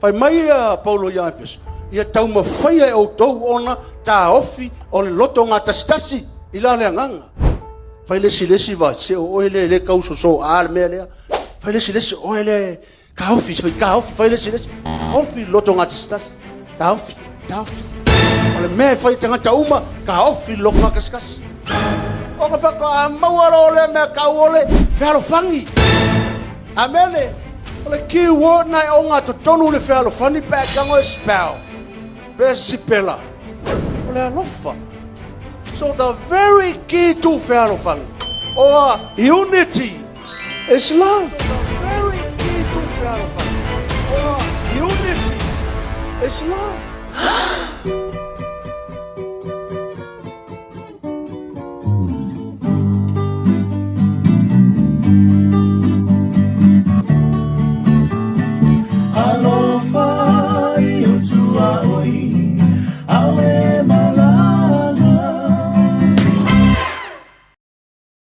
Fai mai a Paulo ia Efeso, ia taumafaia e outou ona taofi o le loto gatasitasi i la le agaga. Fai le isi le isi vae, se o oe lea e le tau soso a le mea lea. Fai le isi le isi, oe lea taofi, fai taofi, fai le isi le isi, taofi le loto gatasitasi. Taofi, taofi. O le mea e fai e tagata uma, taofi le loto gatasitasi. Ona faatoa maua loa lea mea tau o le fealofani. Amene. O le key word na e oga totonu le fealofani pe a tago e spell. Pe sipela. O le alofa. So the very key to fealofani or unity is love. So the very key to fealofani or unity is love.